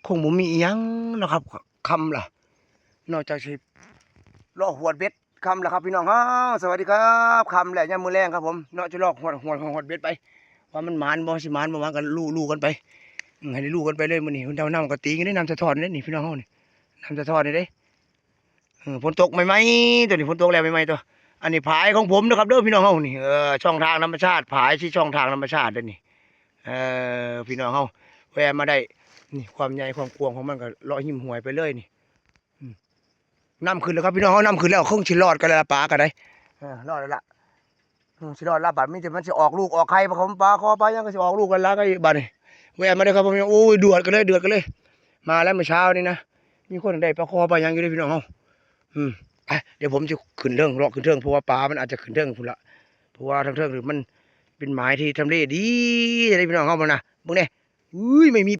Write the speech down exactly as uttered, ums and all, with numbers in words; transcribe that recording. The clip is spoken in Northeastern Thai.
คงบ่มีอีหยังเนาะครับ ค่ำละ นอกจากสิเลาะหวดเบ็ด ค่ำละครับพี่น้องเฮา สวัสดีครับ ค่ำแล้ว ยามมื้อแลงครับผม เนาะ จะเลาะหวด หวด หวดเบ็ดไป ว่ามันหมานบ่ สิหมานบ่หมาน ก็ลู่ๆกันไป อืม ให้ได้ลู่กันไปเลยมื้อนี้ เพิ่นเอาน้ำกะตีอยู่เด้ น้ำสะท้อนเด้นี่ พี่น้องเฮานี่ น้ำสะท้อนนี่เด้ เออ ฝนตกใหม่ๆ ตัวนี้ ฝนตกแล้วใหม่ๆ ตัว อันนี้ฝายของผมนะครับเด้อ พี่น้องเฮานี่ เออ ช่องทางธรรมชาติ ฝายที่ช่องทางธรรมชาติเด้อนี่ เออ พี่น้องเฮา แวะมาได้ นี่ ความใหญ่ความกว้างของมันก็เลาะริมห้วยไปเลยนี่ อืม น้ำขึ้นแล้วครับพี่น้องเฮา น้ำขึ้นแล้ว คงสิรอดกันแล้วล่ะ ปลาก็ได้ เออ รอดแล้วล่ะ อืม สิรอดแล้ว บัดมีแต่มันสิออกลูกออกไข่ ปลาขมปลาคอปลาหยังก็สิออกลูกกันแล้ว ก็บัดนี้ แวะมาเด้อครับผม โอ้ย เดือดกันเลย เดือดกันเลย มาแล้วเมื่อเช้านี้นะ มีคนได้ปลาคอปลาหยังอยู่เด้อพี่น้องเฮา อืม อ่ะ เดี๋ยวผมจะขึ้นเทิง เลาะขึ้นเทิง เพราะว่าปลามันอาจจะขึ้นเทิงพุ้นละ เพราะว่าทางเทิงนี่มันเป็นหมายที่ทำเลดีเด้อพี่น้องเฮา มานะ เบิ่งแน่ อุ้ย ไม่มี